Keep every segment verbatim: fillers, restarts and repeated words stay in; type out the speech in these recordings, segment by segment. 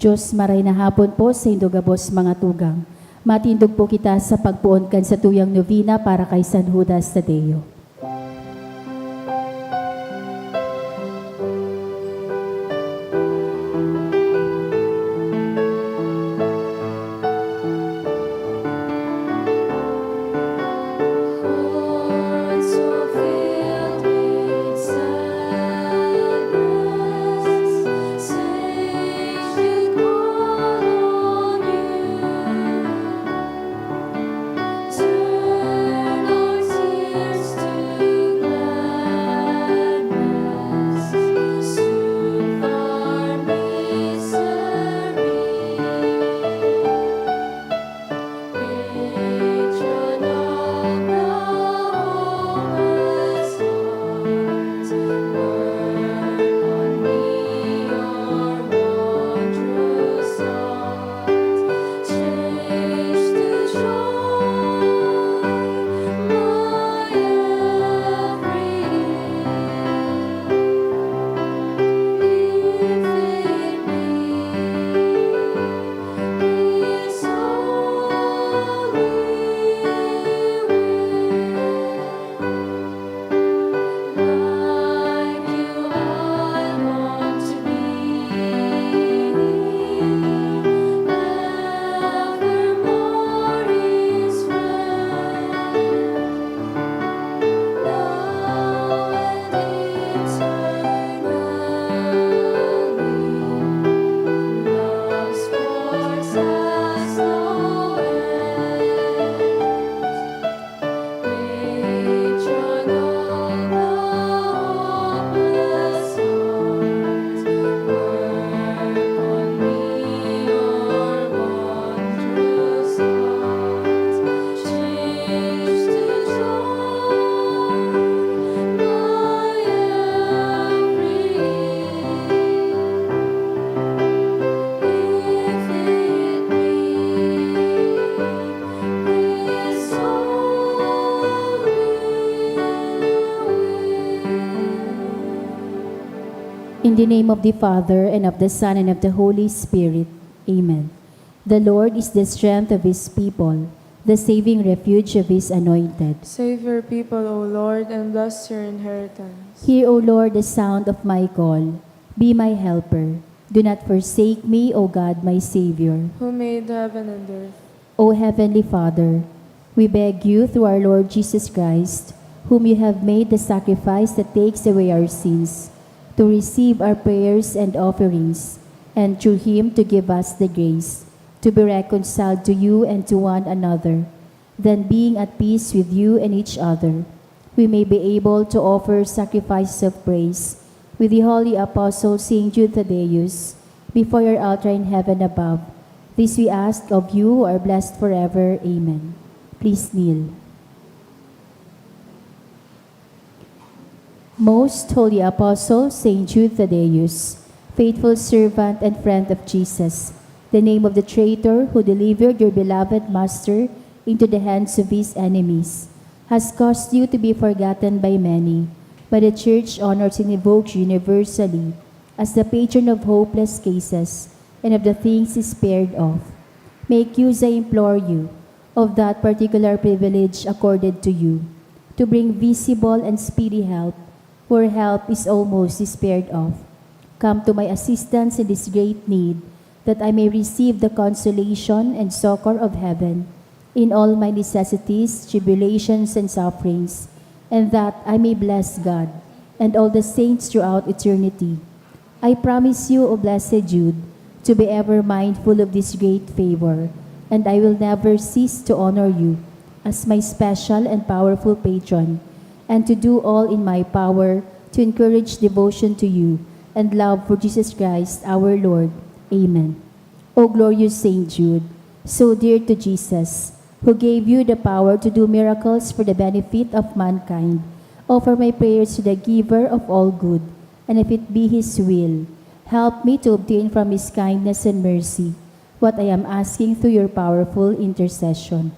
Diyos, maray na hapon po sa indo gabos mga tugang. Matindog po kita sa pagpoon kan satuyang novena para kay San Judas Tadeo. In the name of the Father, and of the Son, and of the Holy Spirit. Amen. The Lord is the strength of his people, the saving refuge of his anointed. Save your people, O Lord, and bless your inheritance. Hear, O Lord, the sound of my call. Be my helper. Do not forsake me, O God, my Savior. Who made heaven and earth. O Heavenly Father, we beg you through our Lord Jesus Christ, whom you have made the sacrifice that takes away our sins, to receive our prayers and offerings, and through him to give us the grace to be reconciled to you and to one another, then being at peace with you and each other, we may be able to offer sacrifices of praise with the holy apostle Saint Jude Thaddeus before your altar in heaven above. This we ask of you who are blessed forever. Amen. Please kneel. Most Holy Apostle Saint Jude Thaddeus, faithful servant and friend of Jesus, the name of the traitor who delivered your beloved Master into the hands of his enemies, has caused you to be forgotten by many, but the Church honors and invokes you universally as the patron of hopeless cases and of the things despaired of. Make use, I implore you, of that particular privilege accorded to you, to bring visible and speedy help where help is almost despaired of. Come to my assistance in this great need, that I may receive the consolation and succor of heaven in all my necessities, tribulations, and sufferings, and that I may bless God and all the saints throughout eternity. I promise you, O Blessed Jude, to be ever mindful of this great favor, and I will never cease to honor you as my special and powerful patron, and to do all in my power to encourage devotion to you and love for Jesus Christ our Lord. Amen. O glorious Saint Jude, so dear to Jesus, who gave you the power to do miracles for the benefit of mankind, offer my prayers to the Giver of all good, and if it be His will, help me to obtain from His kindness and mercy what I am asking through your powerful intercession.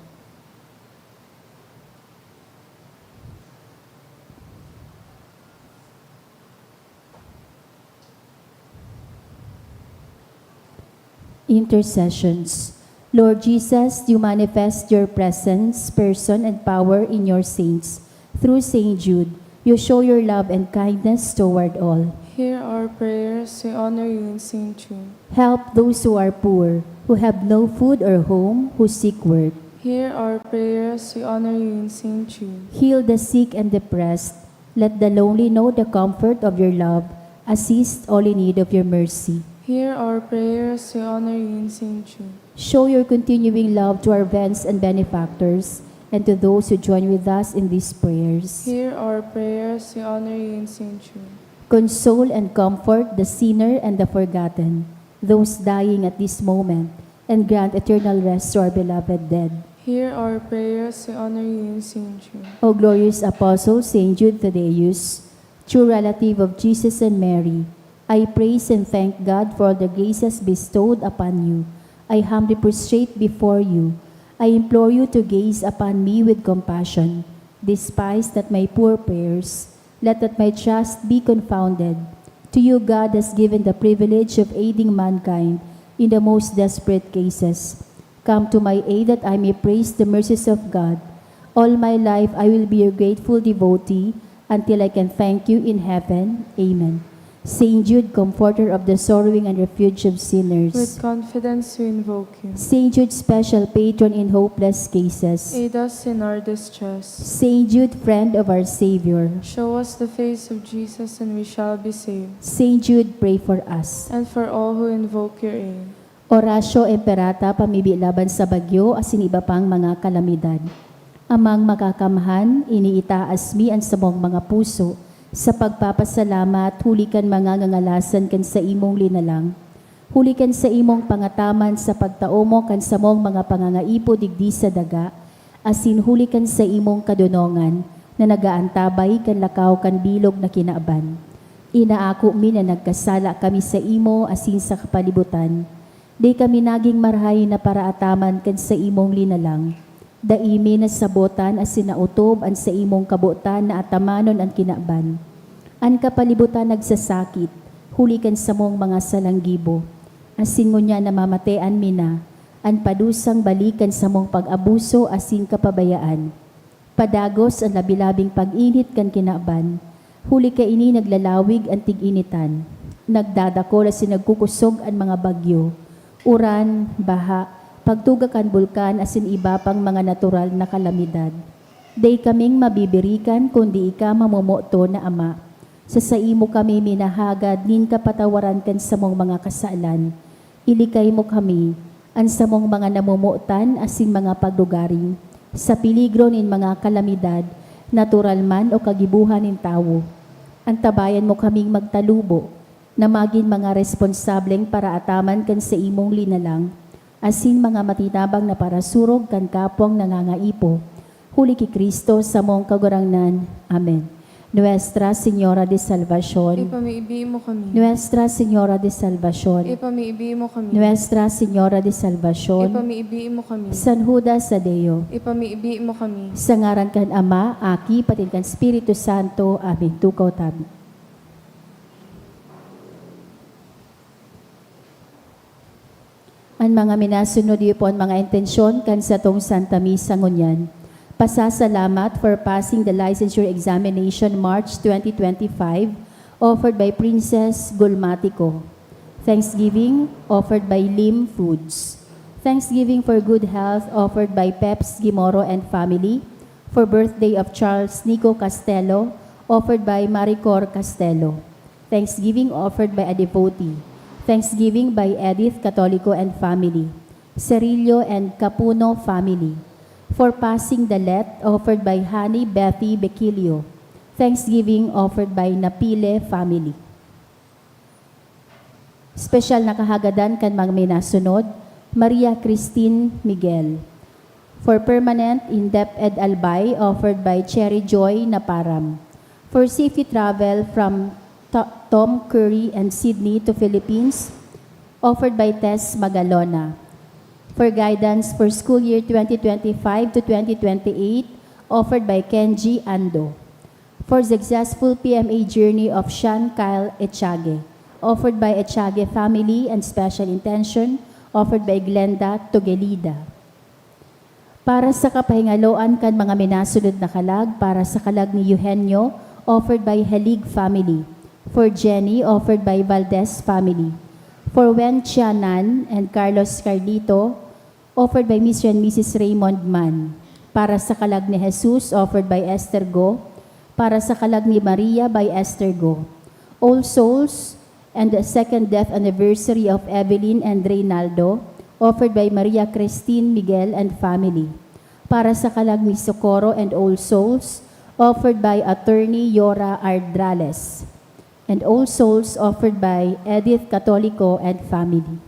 Intercessions. Lord Jesus, you manifest your presence, person, and power in your saints. Through Saint Jude, you show your love and kindness toward all. Hear our prayers, we honor you in Saint Jude. Help those who are poor, who have no food or home, who seek work. Hear our prayers, we honor you in Saint Jude. Heal the sick and depressed. Let the lonely know the comfort of your love. Assist all in need of your mercy. Hear our prayers, we honor you in Saint Jude. Show your continuing love to our friends and benefactors, and to those who join with us in these prayers. Hear our prayers, we honor you in Saint Jude. Console and comfort the sinner and the forgotten, those dying at this moment, and grant eternal rest to our beloved dead. Hear our prayers, we honor you in Saint Jude. O glorious Apostle Saint Jude Thaddeus, true relative of Jesus and Mary, I praise and thank God for all the graces bestowed upon you. I humbly prostrate before you. I implore you to gaze upon me with compassion. Despise not my poor prayers. Let not my trust be confounded. To you God has given the privilege of aiding mankind in the most desperate cases. Come to my aid that I may praise the mercies of God. All my life I will be your grateful devotee until I can thank you in heaven. Amen. Saint Jude, comforter of the sorrowing and refuge of sinners. With confidence we invoke you. Saint Jude, special patron in hopeless cases. Aid us in our distress. Saint Jude, friend of our Savior. Show us the face of Jesus and we shall be saved. Saint Jude, pray for us. And for all who invoke your aid. Oratio Imperata, pamibi laban sa bagyo asin iba pang mga kalamidad. Amang Makakamhan, iniitaas mi an samong mga puso sa pagpapasalamat huli kan mga ngangalasan kan saimong linalang, huli kan saimong pangataman sa pagtao mo kan samong mga pangangaipo digdi sa daga, asin huli kan saimong kadonongan na nag-aantabay kan lakaw kan bilog na kinaban. Inaako mi na nagkasala kami saimo asin sa kapalibutan. Dai kami nagin marahay na paraataman kan saimong linalang. Dai mi nasabotan asin naotob an saimong kabotan na atamanon an kinaban. An kapalibutan nagsasakit, huli kan samong mga salanggibo. Asin ngunyan namamatean mi na an padusang balik kan samong pag-abuso asin kapabayaan. Padagos an labi-labing pag-init kan kinaban, huli kaini naglalawig an tig-initan. Nagdadakol asin nagkukosog an mga bagyo, uran, baha, pagtuga kan bulkan asin iba pang mga natural na kalamidad. Dai kaming mabibirikan kundi ika mamomoton na Ama. Sa saimo kami minahagad nin kapatawaran kan samong mga kasalan. Ilikay mo kami, an samong mga namomotan asin mga paglugaring, sa peligro nin mga kalamidad, natural man o kagibohan nin tawo. Antabayan mo kaming magtalubo, na magin mga responsableng paraataman kan saimong linalang, asin mga matinabang na parasurog kan kapwang nangangaipo, huli ki Cristo samong Kagurangnan. Amen. Nuestra Señora de Salvacion. Ipamiibi mo kami. Nuestra Señora de Salvacion. Ipamiibi mo kami. Nuestra Señora de Salvacion. Ipamiibi mo kami. San Judas Tadeo. Ipamiibi mo kami. Sa ngaran kan Ama, Aki, pati kan Espiritu Santo. Amen. Tukaw tabi. An mga minasunod, iyo po an mga intensyon kan satong Santa Misa ngunyan. Pasasalamat for passing the licensure examination March twenty twenty-five, offered by Princess Gulmatico. Thanksgiving, offered by Lim Foods. Thanksgiving for good health, offered by Peps Gimoro and family. For birthday of Charles Nico Castelo, offered by Maricor Castelo. Thanksgiving offered by a devotee. Thanksgiving by Edith Catolico and family. Cerillo and Capuno family. For passing the let, offered by Honey Bethy Bequilio. Thanksgiving offered by Napile family. Special na kahagadan kan mga minasunod, Maria Christine Miguel. For permanent in Dep Ed Albay, offered by Cherry Joy Naparam. For safety travel from To- Tom Curry and Sydney to Philippines, offered by Tess Magalona. For guidance for school year twenty twenty-five to twenty twenty-eight, offered by Kenji Ando. For successful P M A journey of Sean Kyle Echage, offered by Echage family and special intention, offered by Glenda Togelida. Para sa kapahingaloan kan mga minasunod na kalag, para sa kalag ni Eugenio, offered by Helig family. For Jenny, offered by Valdez family. For Wen Chianan and Carlos Carlito, offered by Mister and Missus Raymond Mann. Para sa kalag ni Jesus, offered by Esther Go. Para sa kalag ni Maria, by Esther Go. All Souls and the second death anniversary of Evelyn and Reynaldo, offered by Maria Christine Miguel and family. Para sa kalag ni Socorro and All Souls, offered by Attorney Yora Ardrales. And All Souls, offered by Edith Catolico and family.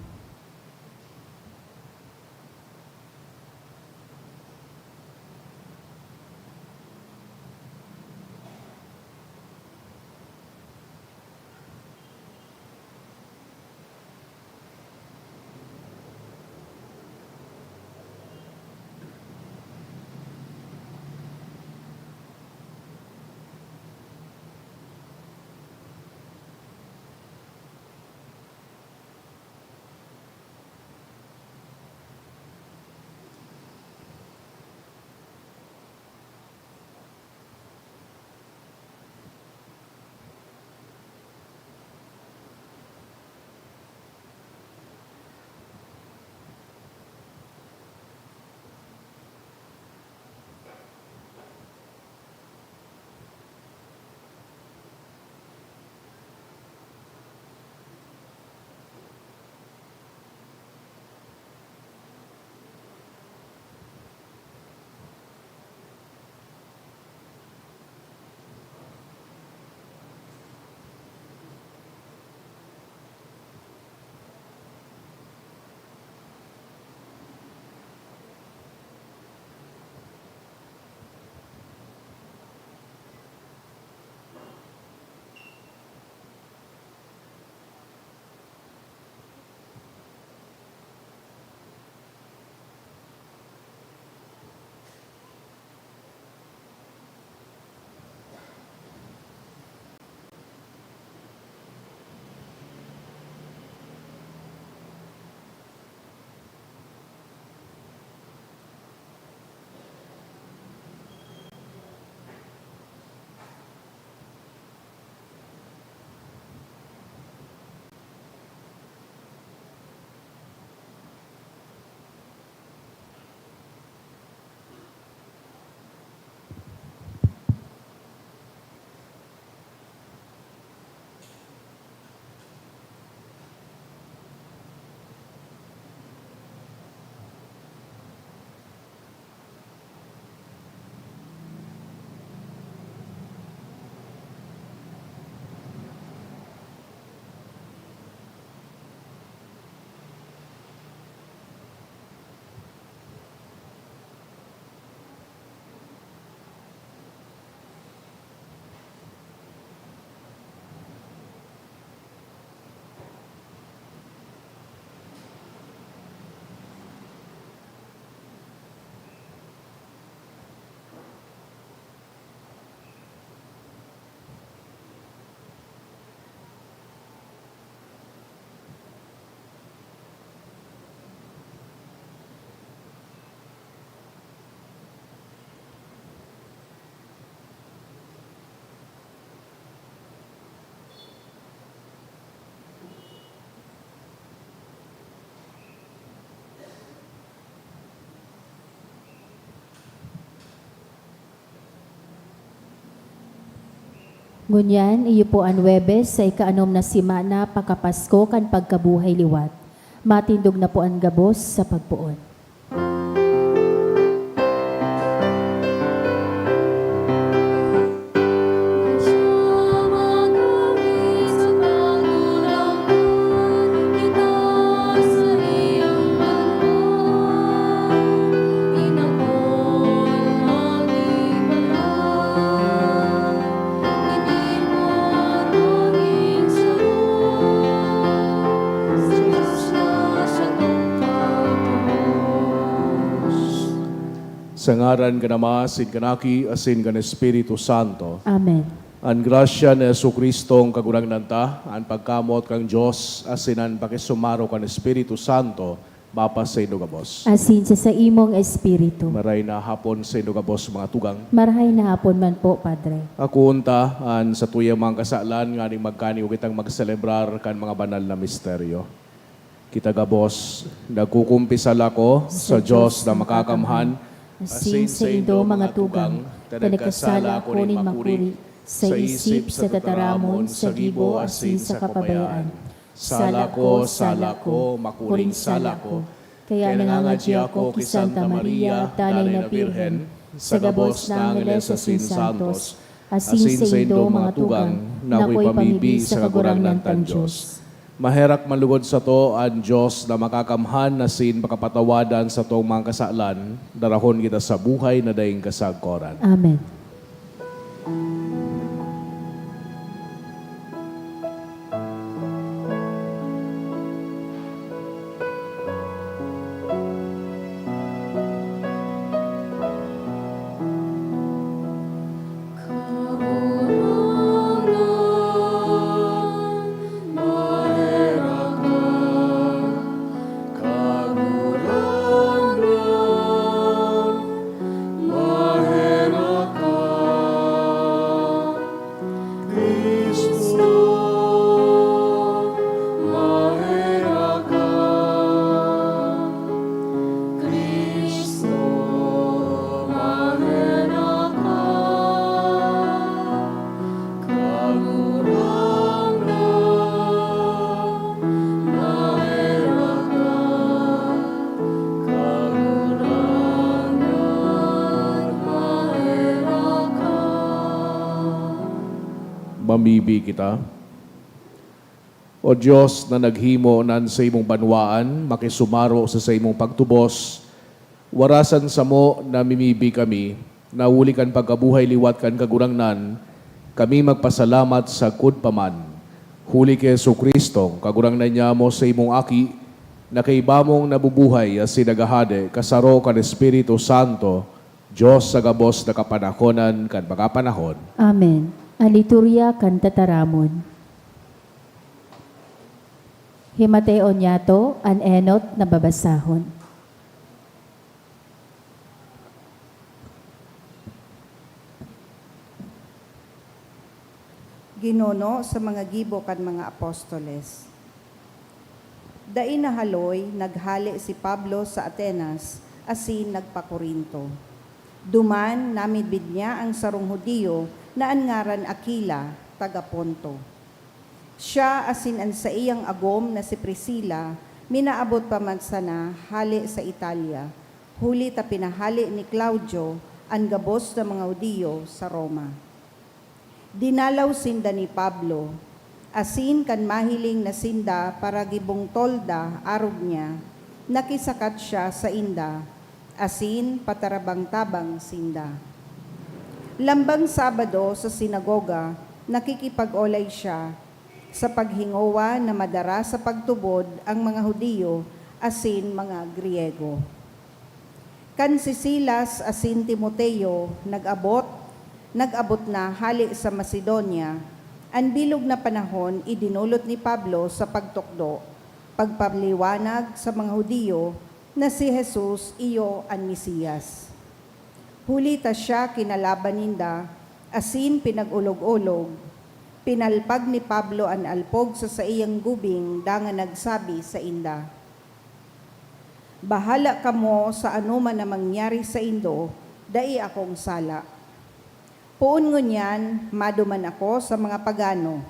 Ngunyan, iyo po an Huwebes sa ikaanom na semana pakapasko kan pagkabuhay liwat. Matindog na po an gabos sa pagpoon. Sa ngaran kan Ama, asin kan Aki, asin kan Espiritu Santo. Amen. An grasya ni Jesu-Cristong Kagurangnan ta, an pagkamoot kan Dios, asin an pakisumaro kan Espiritu Santo, Papa saindo gabos. Asin sa saimong espiritu. Maray na hapon saindo gabos, mga tugang. Marahay na hapon man po, Padre. Akoon ta an satuyang mga kasalan nganing magkaniwo kitang magselebrar kan mga banal na misteryo. Kita gabos, nagkukumpisal ako sa Diyos na makakamhan, asin saindo, mga tugang, ta nagkasala ako nin makuri, sa isip, sa tataramon, sa gibo, asin sa kapabayaan. Sala ko, sala ko, makuring sala ko. Kaya nangangadya ako ki Santa Maria, Danay na Birhen, sa gabos na angeles asin santos, asin saindo, mga tugang, na ako'y pamibi sa Kagurangnan tang Diyos. Maherak man lugod sato an Diyos na makakamhan asin pakapatawadan satong mga kasalan, darahon kita sa buhay na daing kasagkoran. Amen. Mamibi kita. O Dios na naghimo na an saimong banwaan makisumaro sa saimong pagtubos, warasan samo na mimibi kami, na huli kan pagkabuhay liwat kan Kagurangnan, kami magpasalamat sagkod pa man, huli ki Jesu-Cristong Kagurangnan nyamo, saimong Aki, na kaiba mong nabubuhay asin naghahade kasaro kan Espiritu Santo, Dios sa gabos na kapanahonan kan mga panahon. Amen. An Liturya kan Tataramon. Himateon niyato an enot na babasahon. Ginuno sa mga gibo kan mga apostoles. Dai nahaloy, naghale si Pablo sa Atenas asin nagpa-Corinto. Duman, namidbid niya an sarong Judio na an ngaran Aquila, taga Ponto. Siya asin an saiyang agom na si Priscila minaabot pa man sana hale sa Italia, huli ta pinahale ni Claudio an gabos na mga Judio sa Roma. Dinalaw sinda ni Pablo, asin kan mahiling na sinda paragibong tolda arog niya, nakisakat siya sainda, asin patarabang-tabang sinda. Lambang Sabado sa sinagoga, nakikipag-olay siya sa paghingowa na madara sa pagtubod ang mga Judio asin mga Griego. Kan si Silas asin Timoteo nag-abot, nag-abot na hale sa Macedonia, an bilog na panahon idinolot ni Pablo sa pagtukdo, pagpaliwanag sa mga Judio na si Jesus iyo an Mesias. Huli ta siya kinalaban ninda asin pinag-olog-olog, pinalpag ni Pablo an alpog sa saiyang gubing dangan nagsabi sainda, "Bahala kamo sa anoman na mangyari saindo, dai akong sala. Poon ngunyan, maduman ako sa mga pagano."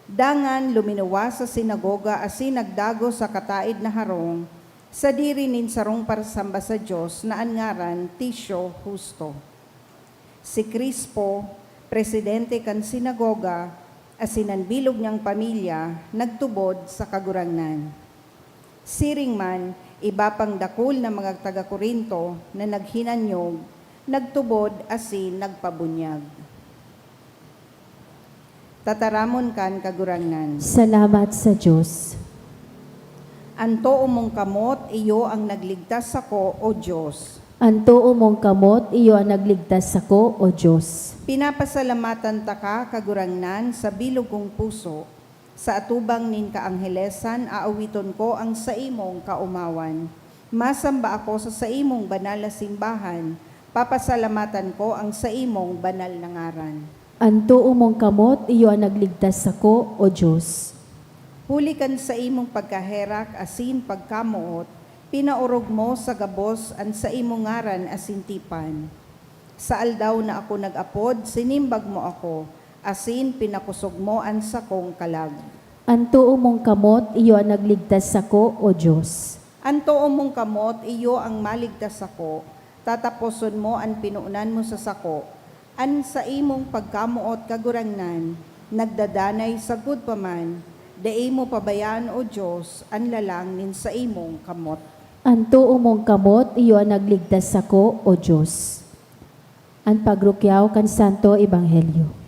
Dangan luminuwas sa sinagoga asin nagdagos sa kataed na harong, sadiri nin sarong parasamba sa Dios na an ngaran Ticio Justo. Si Crispo, presidente kan sinagoga, asin an bilog niyang pamilya nagtubod sa Kagurangnan. Siring man, iba pang dakul na mga taga Corinto na naghinanyog, nagtubod asin nagpabunyag. Tataramon kan Kagurangnan. Salamat sa Dios. An too mong kamot, iyo ang nagligtas sako, O Dios. An too mong kamot, iyo ang nagligtas sako, O Dios. Pinapasalamatan taka, Kagurangnan, sa bilog kong puso. Sa atubang nin kaanghelesan, aawiton ko ang saimong kaomawan. Masamba ako sa saimong banal na simbahan, papasalamatan ko ang saimong banal na ngaran. An too mong kamot, iyo an nagligtas sako, O Dios. Huli kan saimong pagkaherak asin pagkamoot, pinaorog mo sa gabos an saimong ngaran asin tipan. Sa aldaw na ako nag-apod, sinimbag mo ako, asin pinakosog mo an sakong kalag. An too mong kamot, iyo an nagligtas sako, O Dios. An too mong kamot, iyo ang maligtas sako. Tataposon mo an pinonan mo sa sako. An saimong pagkamoot, Kagurangnan, nagdadanay sagkod pa man. Dai mo pabayaan, O Dios, an lalang nin saimong kamot. An too mong kamot, iyo an nagligtas sako, O Dios. An pagrukyaw kan Santo Ebanghelyo.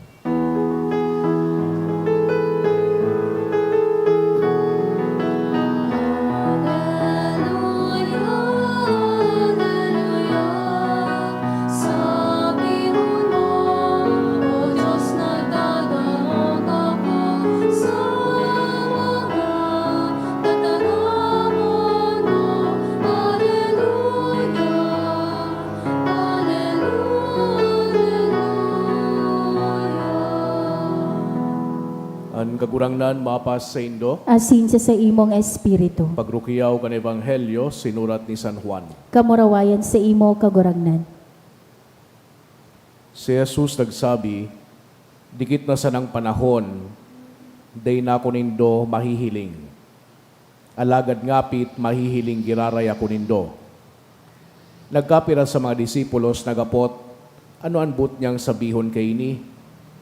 An Kagurangnan mapas saindo. Asin sa saimong espiritu. Pagrukyaw kan Ebanghelyo sinurat ni San Juan. Kamurawayan saimo, Kagurangnan. Si Jesus nagsabi, "Dikit na sanang panahon, dai na ako nindo mahihiling. Alagad ngapit mahihiling giraray ako nindo." Nagkapira sa mga disipulos naghapot, "Ano an boot niyang sabihon kaini?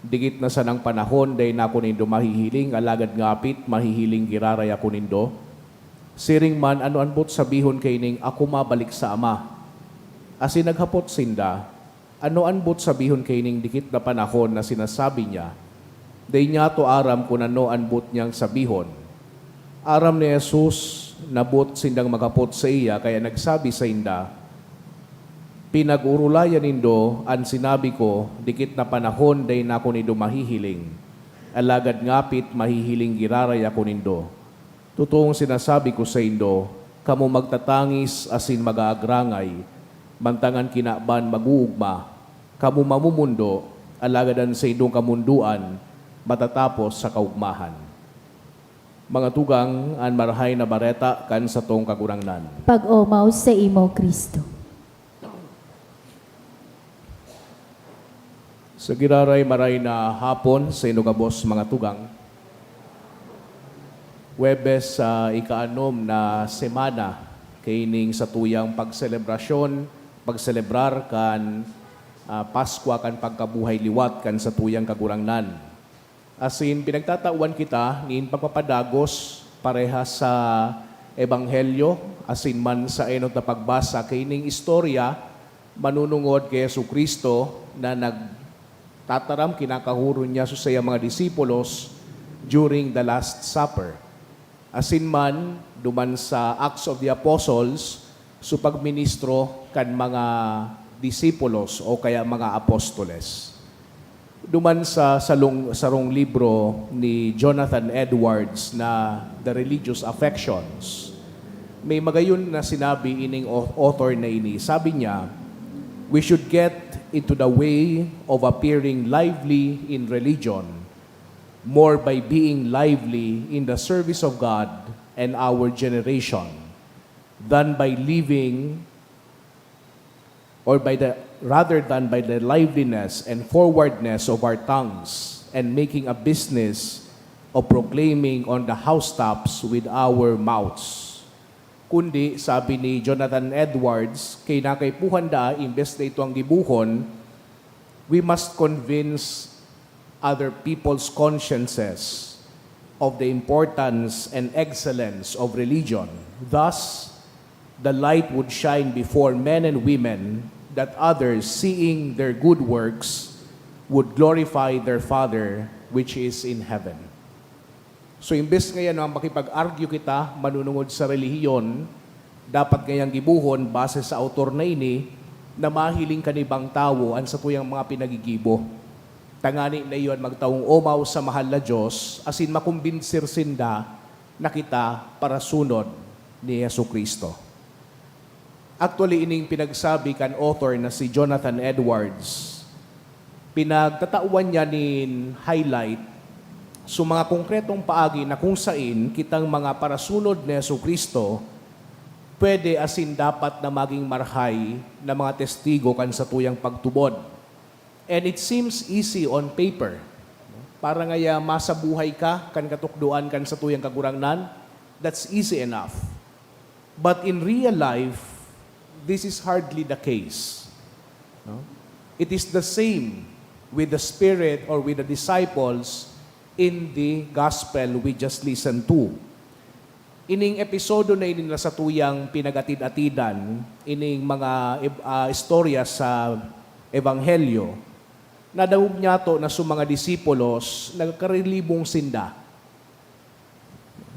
'Dikit na sanang panahon, dai na ako nindo mahihiling, alagad ngapit mahihiling giraray ako nindo'? Siring man, ano an boot sabihon kaining 'Ako mabalik sa Ama'?" Asin naghapot sinda, "Ano an boot sabihon kaining dikit na panahon na sinasabi niya? Dai niyato aram kun ano an boot niyang sabihon." Aram ni Jesus na boot sindang maghapot saiya, kaya nagsabi sainda, "Pinag-orolayan nindo an sinabi ko, 'Dikit na panahon dai na ako nindo mahihiling, alagad ngapit mahihiling giraray ako nindo.' Totoong sinasabi ko saindo, kamo magtatangis asin mag-aagrangay, mantang an kinaban mag-oogma. Kamo mamomondo, alagad an saindong kamondoan matatapos sa kaogmahan." Mga tugang, an Marahay na Bareta kan satong Kagurangnan. Pag-omaw saimo, Cristo. Sa giraray, maray na hapon saindo gabos, mga tugang. Huwebes sa ikaanom na semana kaining satuyang pagselebrasyon, pagselebrar kan, ah, Paskwa kan pagkabuhay liwat kan satuyang Kagurangnan. Asin pinagtatawan kita nin pagpapadagos parehas sa Ebanghelyo asin man sa enot na pagbasa kaining istorya manunungod ki Jesu-Cristo na nagtataram, kinakahuron niya sa saiyang mga disipulos during the Last Supper. Asin man, duman sa Acts of the Apostles, sa pagministro kan mga disipulos o kaya mga apostoles. Duman sa salong, sarong libro ni Jonathan Edwards na The Religious Affections, may magayon na sinabi ining au-, author na ini. Sabi niya, "We should get into the way of appearing lively in religion more by being lively in the service of God and our generation than by living, or by the, rather than by the liveliness and forwardness of our tongues and making a business of proclaiming on the housetops with our mouths." Kundi, sabi ni Jonathan Edwards, kinakaipuhan daa, imbes na ito ang gibohon, we must convince other people's consciences of the importance and excellence of religion. Thus, the light would shine before men and women, that others, seeing their good works, would glorify their Father which is in heaven. So, imbes ngayon na makipag-argue kita manunungod sa relihiyon, dapat ngayang gibohon, base sa autor na ini, na mahiling kan ibang tawo an satuyang mga pinagigibo. Tangani na iyon magtaong omaw sa mahal na Diyos, asin makumbinsir sinda na kita parasunod ni Jesu-Cristo. Actually, ining pinagsabi kan author na si Jonathan Edwards, pinagtatawan niya nin highlight so mga konkretong paagi na kung sain kitang mga parasunod ni Jesu-Cristo pwede asin dapat na maging marhay na mga testigo kan satuyang pagtubod. And it seems easy on paper. Para ngaya masabuhay ka kan katukdoan kan satuyang Kagurangnan, that's easy enough. But in real life, this is hardly the case. No? It is the same with the Spirit or with the disciples in the gospel we just listened to. Ining episodo na ini na satuyang pinag-atid-atidan, ining mga eb-, ah, istorya sa Ebanghelyo, nadangog niyato na so mga disipulos nagkarilibong sinda.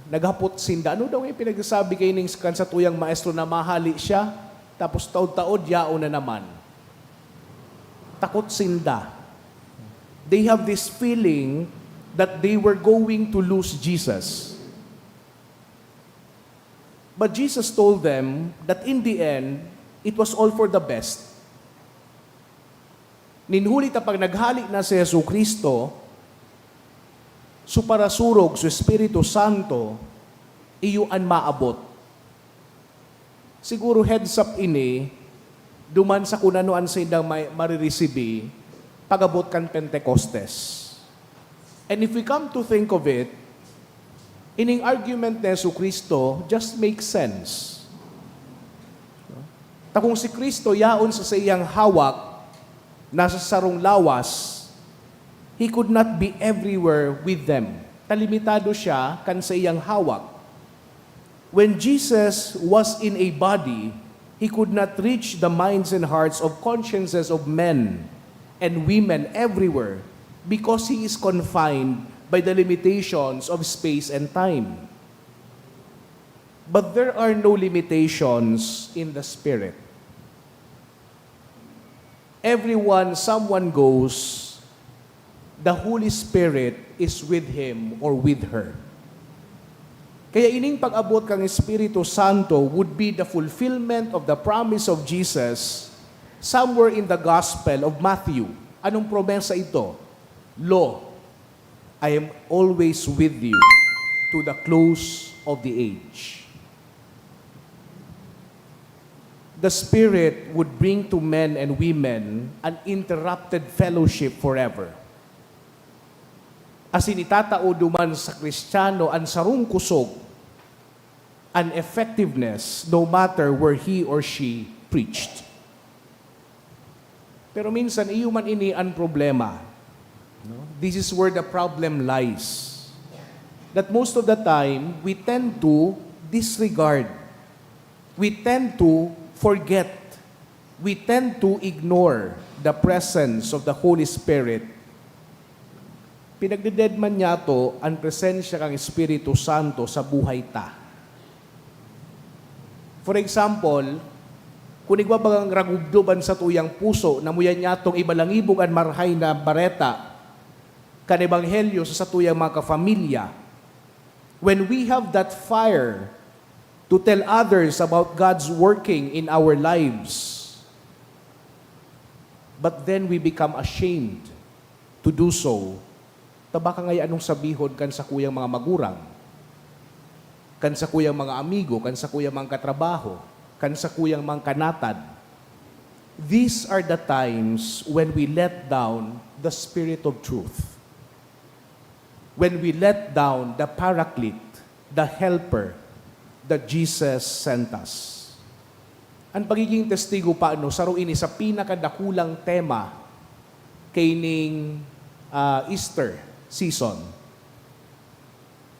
Naghapot sinda, "Ano daw yung pinagsasabi kaining kan satuyang maestro na mahali siya, tapos taod-taod yaon na naman?" Takot sinda. They have this feeling that they were going to lose Jesus. But Jesus told them that in the end, it was all for the best. Nin huli ta pag naghali na si Jesu-Cristo, so parasurog, so Espiritu Santo, iyo an maabot. Siguro heads up ini, duman sa kun ano an saindang may maririsibi pag-abot kan Pentecostes. And if we come to think of it, ining argument ni Jesu-Cristo just makes sense. Ta kung si Cristo yaon sa saiyang hawak, nasa sarong lawas, he could not be everywhere with them. Ta limitado siya kan saiyang hawak. When Jesus was in a body, he could not reach the minds and hearts of consciences of men and women everywhere because he is confined by the limitations of space and time. But there are no limitations in the Spirit. Everyone someone goes, the Holy Spirit is with him or with her. Kaya ining pag-abot kan Espiritu Santo would be the fulfillment of the promise of Jesus somewhere in the Gospel of Matthew. Anong promesa ito? Lo, I am always with you to the close of the age. The Spirit would bring to men and women an interrupted fellowship forever. Asin itatao duman sa Kristiyano an sarong kusog, an effectiveness, no matter where he or she preached. Pero minsan, iyo man ini an problema. No? This is where the problem lies. That most of the time, we tend to disregard. We tend to forget. We tend to ignore the presence of the Holy Spirit. Pinagdededman niyato an presensya kan Espiritu Santo sa buhay ta. For example, kun igwa bagang ragubdob an satuyang puso, namuya niyatong ibalangibog an Marahay na Bareta kan Ebanghelyo sa satuyang mga kapamilya. When we have that fire to tell others about God's working in our lives, but then we become ashamed to do so, ta baka ngaya anong sabihon kan sakuyang mga magurang, kan sakuyang mga amigo, kan sakuyang mga katrabaho, kan sakuyang mga kanatad. These are the times when we let down the Spirit of Truth. When we let down the Paraclete, the Helper that Jesus sent us. An pagiging testigo pa, ano, saro ini sa pinakadakulang tema kaining, ah, Easter season.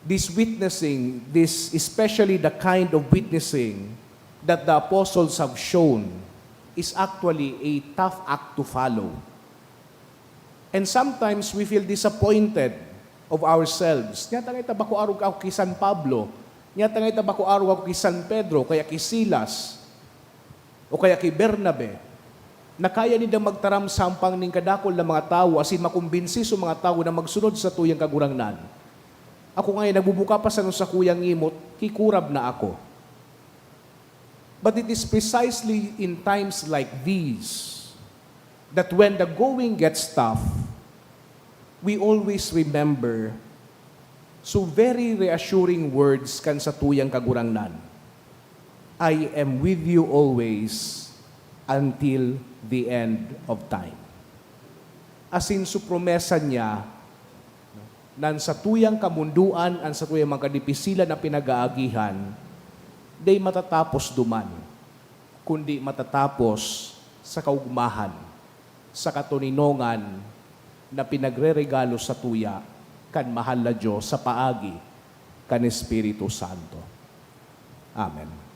This witnessing, this, especially the kind of witnessing that the apostles have shown, is actually a tough act to follow. And sometimes we feel disappointed of ourselves. Nyata nga ita bako arog ako ki San Pablo, nyata nga ita bako arog ako ki San Pedro, kaya ki Silas, o kaya ki Bernabe. na kaya nindang magtaram sampang nin kadakul na mga tawo asin makumbinsi sa mga tawo na magsunod sa tuyang Kagurangnan. Ako ngaya nagbubuka pa sanon sakuyang ngimot, kikurab na ako. But it is precisely in times like these that when the going gets tough, we always remember so very reassuring words kan satuyang Kagurangnan, "I am with you always until the end of time." Asin su promesa niya, nan satuyang kamondoan an satuyang mga kadipisilan na pinag-aagihan, dai matatapos duman, kundi matatapos sa kaogmahan, sa katoninongan na pinagreregalo satuya kan mahal na Dios sa paagi kan Espiritu Santo. Amen.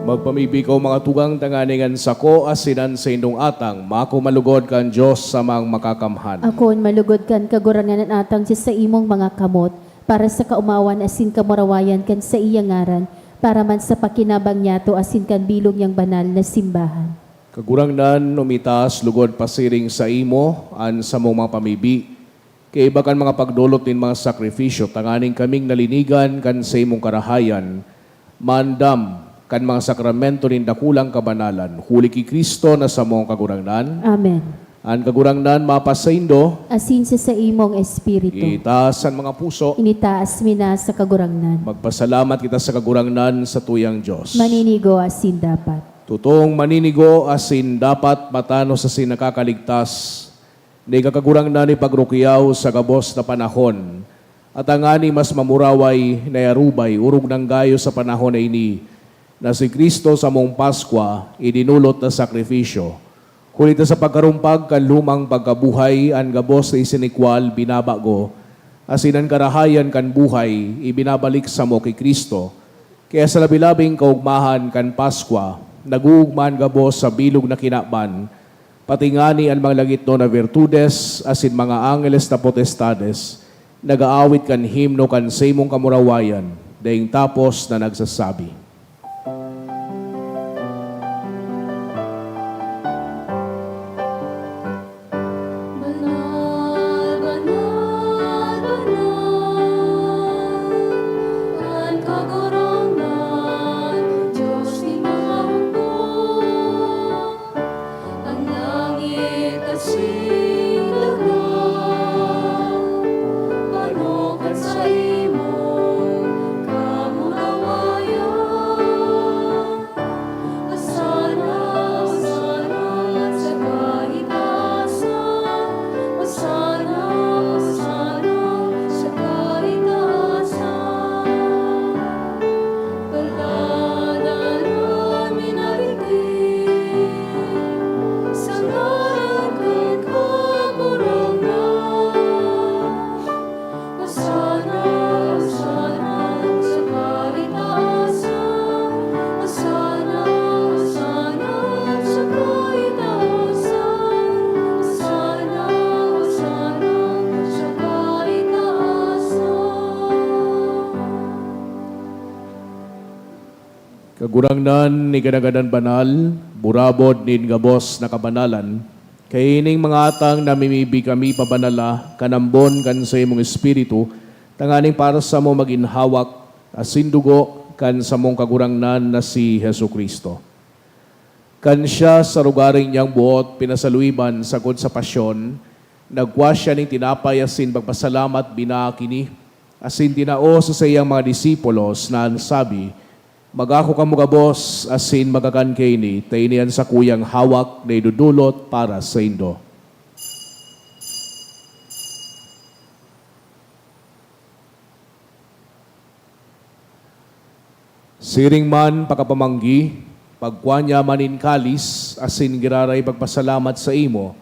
Magpamibi ko, mga tugang, tanganing an sako asin an saindong atang mako malugod kan Dios Samang Makakamhan. Akoon malugod kan Kagurangnan an atang sa saimong mga kamot, para sa kaomawan asin kamurawayan kan saiyang ngaran, para man sa pakinabang niyato asin kan bilog niyang banal na simbahan. Kagurangnan, umitaas lugod pasiring saimo an samong mga pamibi, kaiba kan mga pagdolot nin mga sakrifisyo, tanganing kaming nalinigan kan saimong karahayan, maandam kan mga sakramento nin dakulang kabanalan, huli ki Cristo na samong Kagurangnan. Amen. An Kagurangnan mapasaindo. Asin sa saimong espiritu. Itaas an mga puso. Initaas mi na sa Kagurangnan. Magpasalamat kita sa Kagurangnan, sa tuyang Dios. Maninigo asin dapat. Totoong maninigo asin dapat, matanos asin nakakaligtas, na ika, Kagurangnan, ipagrukyaw sa gabos na panahon, at tangani mas mamuraway na iarubay, orog nang gayo sa panahon na ini, na si Cristo samong Paskwa idinolot na sakrifisyo. Huli ta sa pagkarumpag kan lumang pagkabuhay, an gabos na isinikwal binabago, asin an karahayan kan buhay ibinabalik samo ki Cristo. Kaya sa labi-labing kaogmahan kan Paskwa, nag-oogma an gabos sa bilog na kinaban, pati ngani an mga langitnon na virtudes asin mga angeles na potestades nag-aawit kan himno kan saimong kamurawayan, daing tapos na nagsasabi, "Banal, banal, banal an Kagurangnan, Dios nin mga hukbo." An langit asin daga, baro kan saimong kamurawayan. Kagurangnan, iganagadan banal, burabod nin gabos na kabanalan, kaining mga atang namimibi kami pabanala kan ambon kan saimong Espiritu, tanganing para samo magin hawak asin dugo kan samong Kagurangnan na si Jesu-Cristo. Kan siya sa rogaring niyang buot pinasaluiban sagkod sa pasyon, nagkua siya nin tinapay asin pagpasalamat binaak ini, asin tinao sa saiyang mga disipulos na an sabi, "Mag-ako kamo gabos asin magkakan kaini, ta ini an sakuyang hawak na idodolot para saindo." Siring man pakapamanggi, pagkua niya man nin kalis asin giraray pagpasalamat saimo,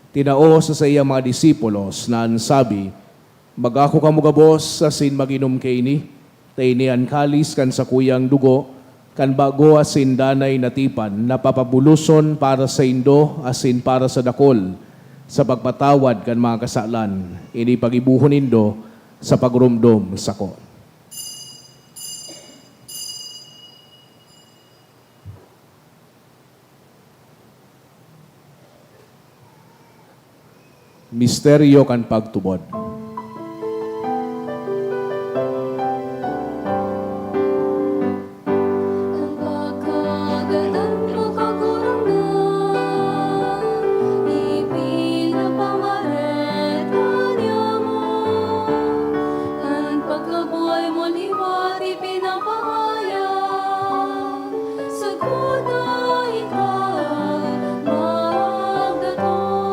tinao sa saiyang mga disipulos na an sabi, "Mag-ako kamo gabos asin mag-inom kaini, ta ini an kalis kan sakuyang dugo, kan bago asin danay na tipan, na papabuloson para saindo asin para sa dakul, sa pagpatawad kan mga kasalan. Ini paggibohon nindo sa pagromdom sako." Misteryo kan pagtubod. An pagkagadan mo, Kagurangnan, ipinapamareta niamo. An pagkabuhay mo liwat ipinapahayag, sagkod na ika magdatong.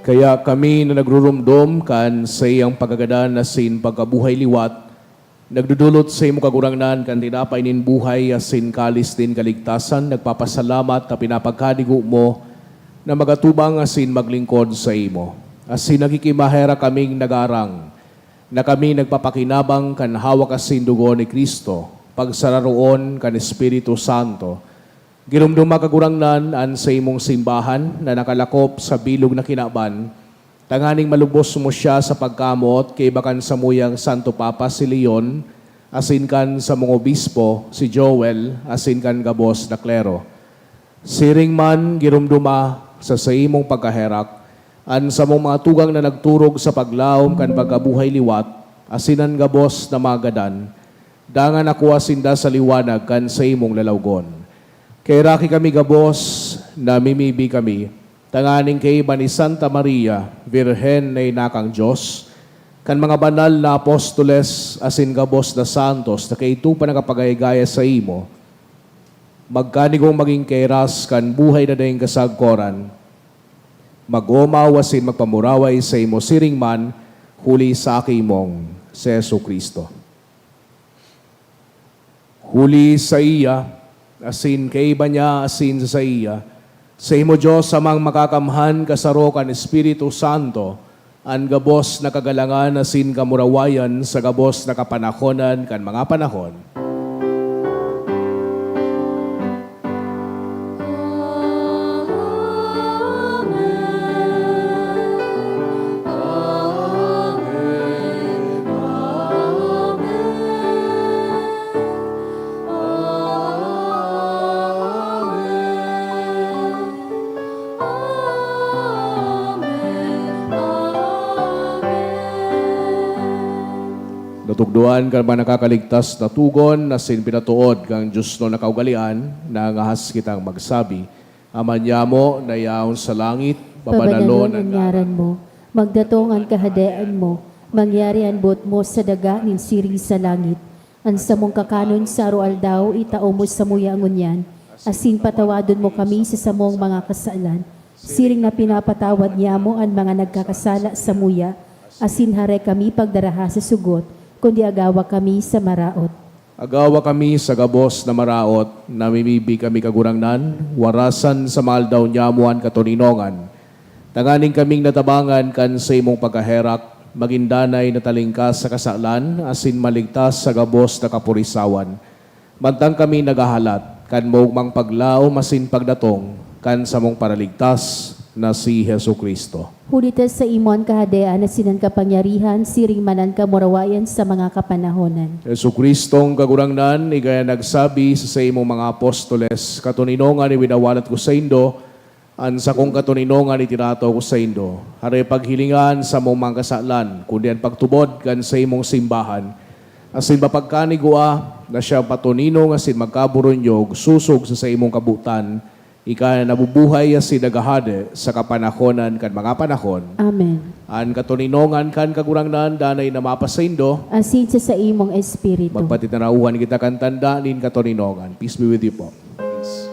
Kaya kami na nagruromdom kan saiyang pagkagadan asin pagkabuhay liwat, nagdodolot saimo, Kagurangnan, kan tinapay nin buhay asin kalis nin kaligtasan, nagpapasalamat ta pinapagkadigo mo na magatubang asin maglingkod saimo. Asin nagkikimaherak kaming nagaarang na kami nagpapakinabang kan hawak asin dugo ni Cristo, pagsararoon kan Espiritu Santo. Giromdoma, Kagurangnan, an saimong simbahan na nakalakop sa bilog na kinaban, tanganing malubos mo siya sa pagkamoot kaiba kan samuyang Santo Papa si Leon, asin kan samong obispo si Joel, asin kan gabos na klero. Siring man, giromdoma sa saimong pagkaherak an samong mga tugang na nagturog sa paglaom kan pagkabuhay liwat, asin an gabos na mga gadan, dangan nakua sinda sa liwanag kan saimong lalawgon. Kaheraki kami gabos, namimibi kami, tanganing kaiba ni Santa Maria, Birhen na ina kan Dios, kan mga banal na apostoles asin gabos na santos na kaidto pa nakapagayagaya saimo, magkanigong magin kairas kan buhay na daing kasagkoran, mag-omaw asin magpamuraway saimo siring man, huli sa Aki mong si Jesu-Cristo. Huli saiya, asin kaiba niya, asin sa saiya, saimo, Dios Amang Makakamhan, kasaro kan Espiritu Santo, an gabos na kagalangan asin kamurawayan sa gabos na kapanahonan kan mga panahon. Natukdoan kan mga nakakaligtas na togon asin pinatood kan diosnon na kaugalean, nangahas kitang magsabi, Ama niamo na yaon sa langit, pabanalon an ngaran mo. Magdatong an Kahadean mo. Mangyari an boot mo sa daga nin siring sa langit. An samong kakanon sa aroaldaw itao mo samuya ngunyan, asin patawadon mo kami sa samong mga kasalan, siring na pinapatawad niamo an mga nagkakasala samuya, asin hare kami pagdaraha sa sugot, kundi agawa kami sa maraot. Agawa kami sa gabos na maraot, namimibi kami, Kagurangnan, warasan sa mga aldaw niamo an katoninongan, tanganing kaming natabangan kan saimong pagkaherak, magin danay na talingkas sa kasalan asin maligtas sa gabos na kapurisawan, mantang kami naghahalat kan maogmang paglaom asin pagdatong kan samong Paraligtas, na si Jesu-Cristo. Huli ta saimo an Kahadean asin an kapangyarihan siring man an kamurawayan sa mga kapanahonan. Jesu-Cristong Kagurangnan, ika an nagsabi sa saimong mga apostoles, "Katoninongan iwinawalat ko saindo, an sakong katoninongan itirataw ko saindo." Hare paghilinga an samong mga kasalan, kundi an pagtubod kan saimong simbahan. Asin mapagkanigwa na siya patoninong asin magkaburunyog sosog sa saimong kabotan, ika na nabubuhay asin naghahade sa kapanahonan kan mga panahon. Amen. An katoninongan kan Kagurangnan danay na mapasaindo. Asin sa saimong espiritu. Magpatinarauhan kita kan tanda nin katoninongan. Peace be with you po. Peace.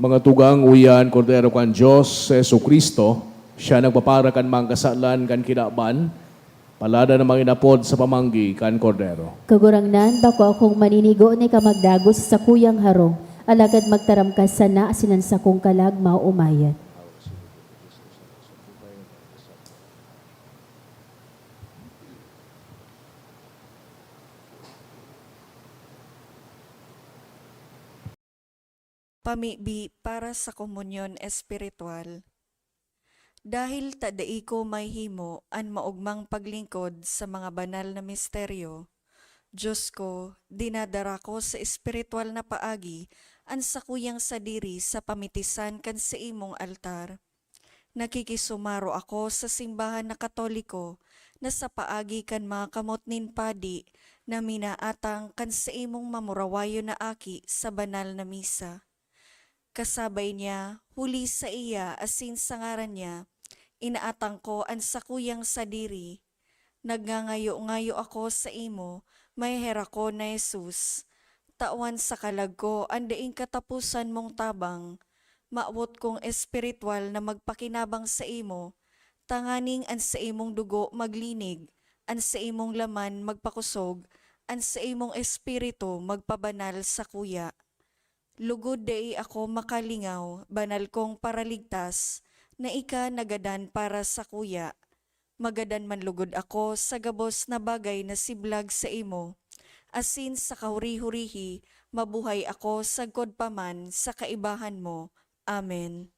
Mga tugang, uya an Kordero kan Dios, si Jesu-Cristo. Siya nagpapara kan mga kasalan kan kinaban. Palada na manginapod sa pamanggi kan Kordero. Kagurangnan, bako akong maninigo na ika magdagos sa sakuyang harong, alagad magtaram ka sana asin an sakong kalag maomayat. Pamibi para sa komunyon espiritual. Dahil ta dai ko mahihimo an maogmang paglingkod sa mga banal na misteryo, Dios ko, dinadara ko sa espiritual na paagi an sakuyang sadiri sa pamitisan kan saimong altar. Nakikisumaro ako sa simbahan na Katoliko na sa paagi kan mga kamot nin padi na minaatang kan saimong mamurawayon na aki sa banal na misa. Kasabay niya, huli saiya asin sa ngaran niya, inaatang ko an sakuyang sadiri. Nagngangayo-ngayo ako saimo, maheherakon na Jesus. Tawan sa kalag ko an daing kataposan mong tabang. Mawot kong espiritual na magpakinabang saimo, tanganing an saimong dugo maglinig, an saimong laman magpakosog, an saimong espiritu magpabanal sakuya. Lugod dai ako makalingaw, banal kong Paraligtas, na ika nagadan para sakuya. Magadan man lugod ako sa gabos na bagay na siblag saimo, asin sa kahuri-hurihi mabuhay ako sagkod pa man sa kaibahan mo. Amen.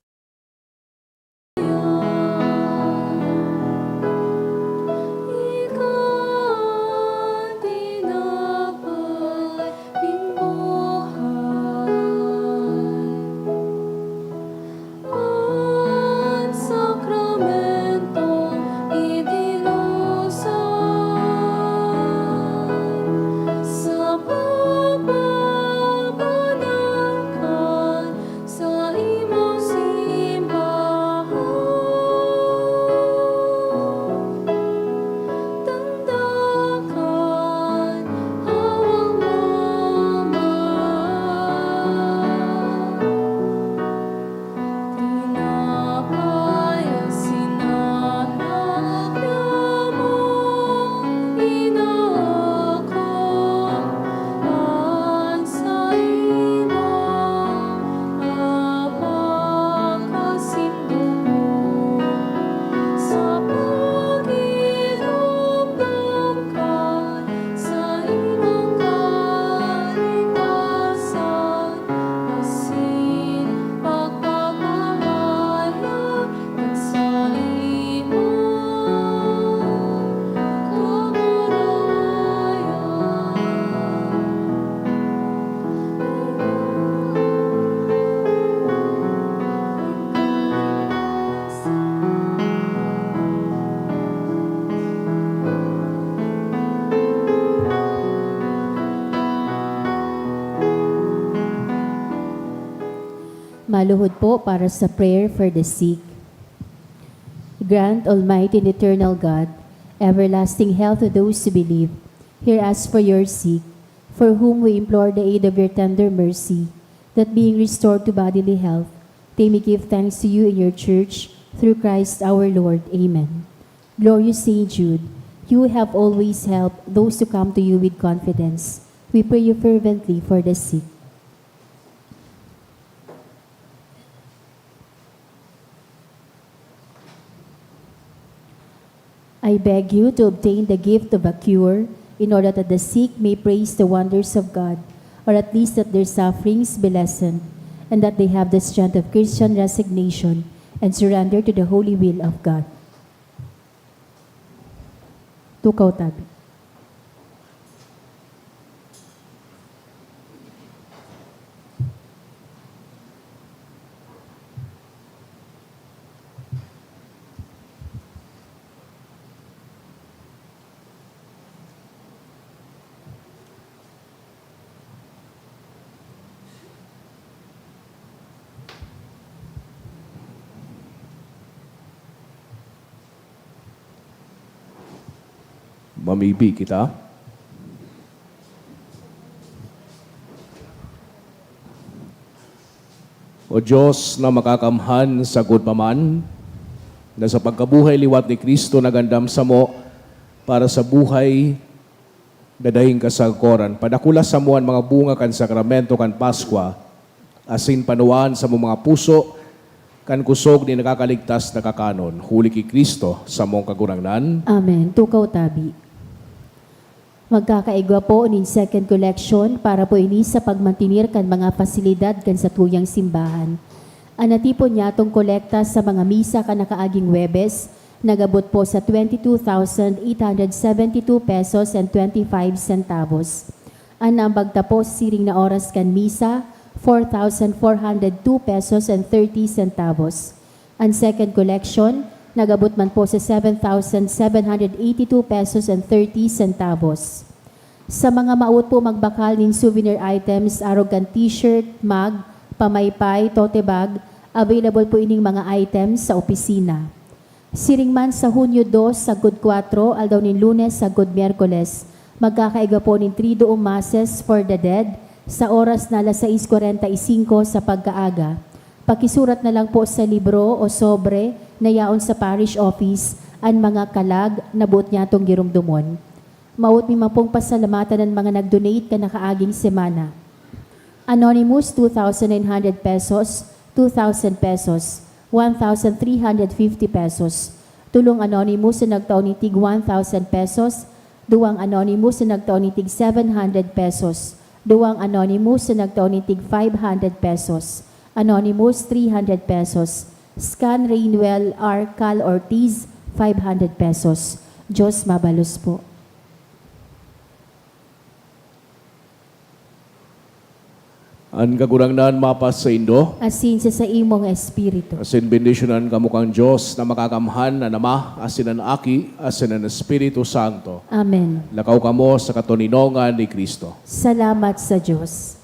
Luhod po para sa prayer for the sick. Grant, Almighty and Eternal God, everlasting health to those who believe. Hear us for your sake, for whom we implore the aid of your tender mercy, that being restored to bodily health, they may give thanks to you in your church, through Christ our Lord. Amen. Glorious Saint Jude, you have always helped those who come to you with confidence. We pray you fervently for the sick. I beg you to obtain the gift of a cure, in order that the sick may praise the wonders of God, or at least that their sufferings be lessened, and that they have the strength of Christian resignation and surrender to the holy will of God. Tukaw tabi. Mamibi kita. O Dios na makakamhan, sagkod pa man na sa pagkabuhay liwat ni Cristo nagandam samo para sa buhay na daing kasagkoran, padakula samo an mga bunga kan sakramento kan Paskwa, asin panuwaan samo mga puso kan kusog nin nakakaligtas na kakanon, huli ki Cristo, samong Kagurangnan. Amen. Tukaw tabi. Magkakaigwa po nin second collection para po ini sa pagmantener kan mga pasilidad kan satuyang simbahan. An natipon nyatong kolekta sa mga misa kan nakaaging Huwebes nag-abot po sa twenty two thousand eight hundred seventy two pesos and twenty five centavos. An naambag ta po sa siring na oras kan misa, four thousand four hundred two pesos and thirty centavos. An second collection nag-abot man po sa seven thousand seven hundred eighty two pesos and thirty centavos. Sa mga maot po magbakal nin souvenir items, arog kan t-shirt, mug, pamaypay, tote bag, available po ining mga items sa opisina. Siring man sa Hunyo dos sagkod kwatro, aldaw nin Lunes sagkod Miyerkules, magkakaigwa po nin Triduum Masses for the Dead sa oras na alas sais kwarenta y singko sa pagkaaga. Pakisurat na lang po sa libro o sobre na yaon sa parish office an mga kalag na boot nyatong giromdomon. Maot mi man pong pasalamatan an mga nag-donate kan nakaaging semana. Anonymous, two thousand nine hundred pesos, two thousand pesos, one thousand three hundred fifty pesos. Tolong anonymous na nagtao nin tig one thousand pesos, duwang anonymous na nagtao nin tig seven hundred pesos, duwang anonymous na nagtao nin tig five hundred pesos, anonymous, three hundred pesos, Scan Rainwell R. Cal Ortiz, five hundred pesos. Diyos mabalos po. An Kagurangnan mapasaindo. Asin sa saimong espiritu. Asin bendisyonan kamo kan Dios na makakamhan, an Ama, asin an Aki, asin an Espiritu Santo. Amen. Lakaw kamo sa katoninongan ni Cristo. Salamat sa Dios.